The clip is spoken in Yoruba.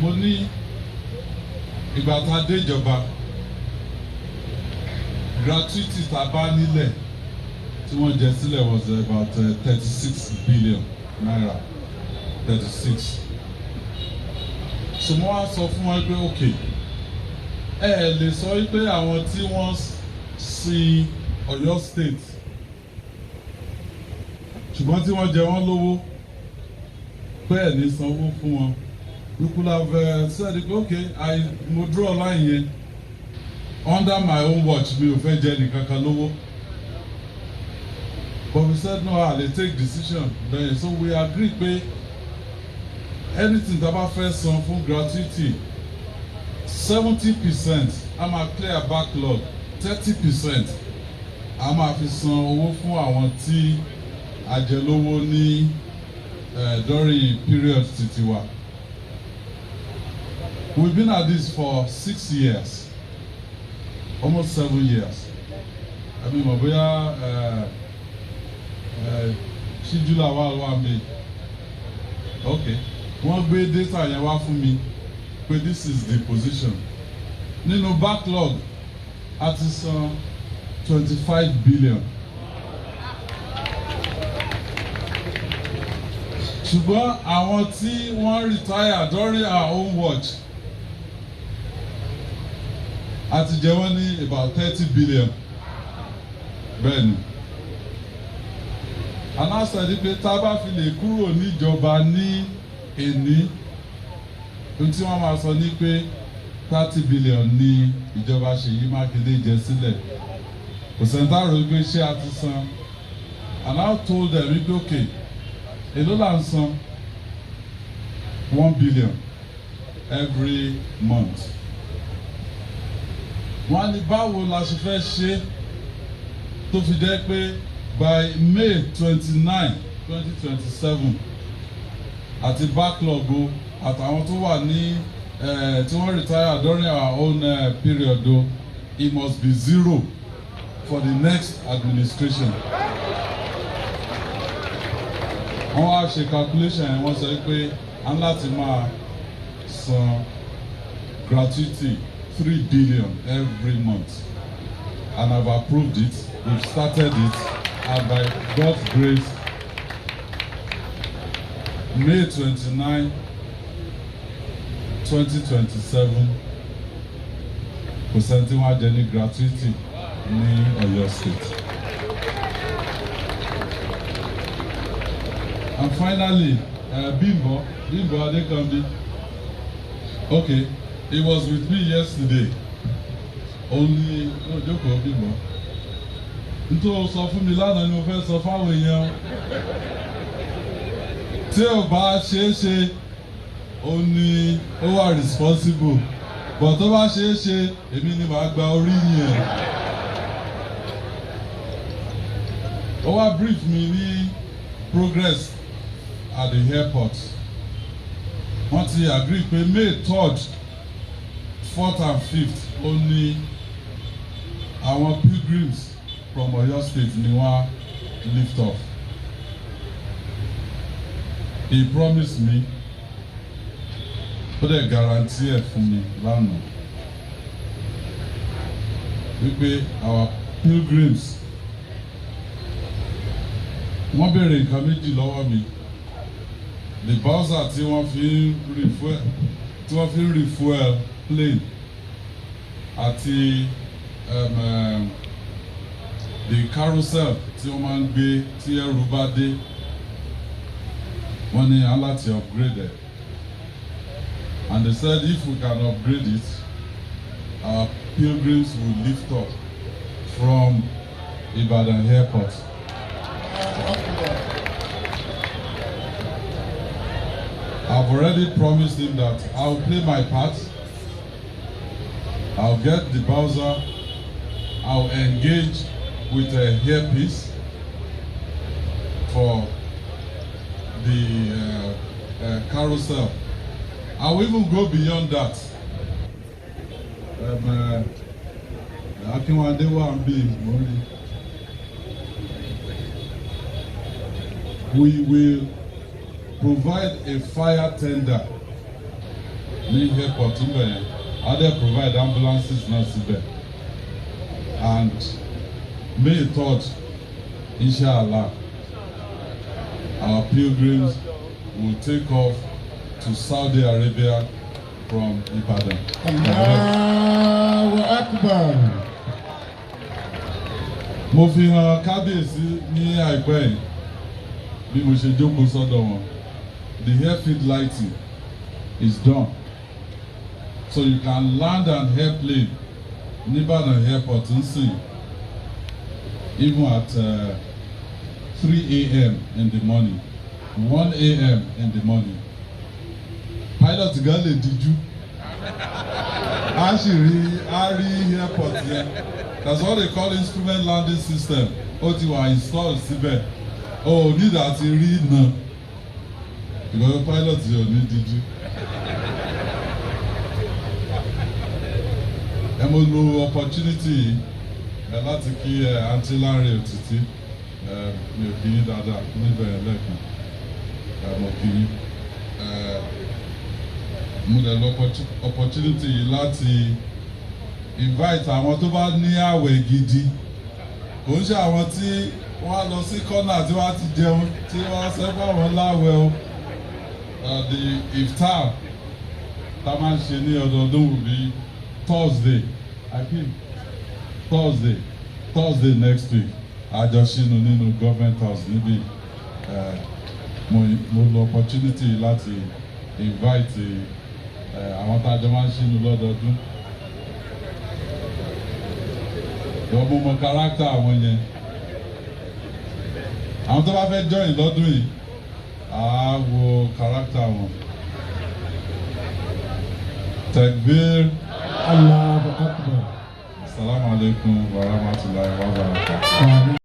Mo ní ìgbà tá a dé ìjọba, gratuity tá a bá nílẹ̀ tí wọ́n jẹ sílẹ̀ was about 36 billion naira, 36. So mo wá sọ fún wọn pé, okay, ẹ ẹ lè sọ wípé àwọn tí wọ́n sin Ọ̀yọ́ State ṣùgbọ́n tí wọ́n jẹ wọ́n lówó pé ẹ̀ ní sanwó fún wọn. We could have said, okay, I mo draw line yẹn under my own watch, mi ò fẹ́ jẹ nìkankan lówó. But we said no, I dey take decision then. So we agree pé anything tá a bá fẹ́ san fún gratuity, 70% a máa clear backlog, 30% a máa fi san owó fún àwọn tí a jẹ lówó ní during period tiwa. We've been at this for 6 years, almost 7 years. I mean, mo bóyá Ṣíjú làwọn wà mí. Okay, wọ́n gbé data yẹn wá fún mi pé this is the position. Nínú backlog, a ti san 25 billion. Ṣùgbọ́n àwọn tí wọ́n retire during our own watch, a ti jẹ wọ́n ní about 30 billion. Bẹ́ẹ̀ni, aláṣẹ pé tá a bá fi lè kúrò níjọba ní èní, ohun tí wọ́n máa sọ ní pé 30 billion ní ìjọba Ṣèyí Mákindé jẹ sílẹ̀. Kò sẹ́ńtà rò pé ṣé a ti san. And I told them wípé, okay, èló là ń san? 1 billion every month. Wọ́n á ní báwo la ṣe fẹ́ ṣe tó fi jẹ́ pé by May 29, 2027, àti backlog o, àtàwọn tó wà ní tí wọ́n retire during our own period o, it must be zero for the next administration. Wọ́n wá ṣe calculation yẹn, wọ́n sọ pé a ní láti máa san gratuity 3 billion every month, and I've approved it. We've started it, and by God's grace, May 29, 2027, kò sẹ́ni tí wọ́n á jẹ ní gratuity ní Ọ̀yọ́ State. And finally, Bimbo, Bimbo Adekanbi. Okay, he was with me yesterday. Only, oh, jókòó, Bimbo. Nítorí o sọ fún mi lánàá ni mo fẹ́ sọ fáwọn èèyàn. Tí ò bá ṣeé ṣe, ó ní ó wà responsible. But tó bá ṣeé ṣe, èmi ni màá gba orí yẹn. Ó wá brief mi ní progress at the airport. Wọ́n ti agree pé May 3rd, 4th and 5th, ó ní àwọn pilgrims from Oyo State ni wọ́n lift off. He promised me, ó dẹ̀ guarantee ẹ̀ fún mi lánàá wípé our pilgrims, wọ́n béèrè nǹkan méjì lọ́wọ́ mi: the bowser tí wọ́n fi ń refuel plane àti the carousel tí wọ́n máa ń gbé tí ẹrù bá dé. Wọ́n ní a láti upgrade it, and they said if we can upgrade it, our pilgrims will lift up from Ibadan Airport. I've already promised him that I'll play my part. I'll get the bowser. I'll engage with a hairpiece for the carousel. I'll even go beyond that. Akinwande wà ń bí mórí. We will provide a fire tender. Ní airport ńbẹ̀ yẹn, a dẹ̀ provide ambulances náà síbẹ̀. And May 3rd, inshallah, our pilgrims will take off to Saudi Arabia from Ibadan. Allahu Akbar. Mo fi hàn kábíyèsí ní àìpẹ́ yìí bí mo ṣe jókòó sọ́dọ̀ wọn. The airfield lighting is done, so you can land an airplane ní Ìbàdàn airport nsìn, even at 3 a.m. in the morning, 1 a.m. in the morning. Pilot gan lè díjú, a sì rí, a rí airport yẹn. That's what they call instrument landing system. Ó ti wà installed síbẹ̀. O ò ní ìdá ti rí iná because pilot yẹn ò ní díjú. Ẹ mo lo opportunity yìí ẹ láti kí ẹ Aunty Lanre Òtítí. Ẹ mi ò kí yín dáadáa níbẹ̀ lẹ́ẹ̀kan. Ẹ mo kí yín. Ẹ mo dẹ̀ lo opportunity yìí láti invite àwọn tó bá ní àwẹ̀ gidi. Kò ń ṣe àwọn tí wọ́n á lọ sí kọ́nà tí wọ́n á ti jẹun tí wọ́n á sẹ́ fáwọn láwẹ̀ o. The iftar tá a máa ń ṣe ní ọdọọdún will be Thursday, I think Thursday next week. Àjọṣinú nínú Government House níbí. Mo lo opportunity láti invite àwọn tá a jọ máa ń ṣínú lọ́dọọdún. Ìwọ mo mọ character àwọn yẹn. Àwọn tó bá fẹ́ join lọ́dún yìí, á wo character wọn. Tekbir. Allahu Akbar. Assalamu alaikum wa rahmatullahi wa barakatuh.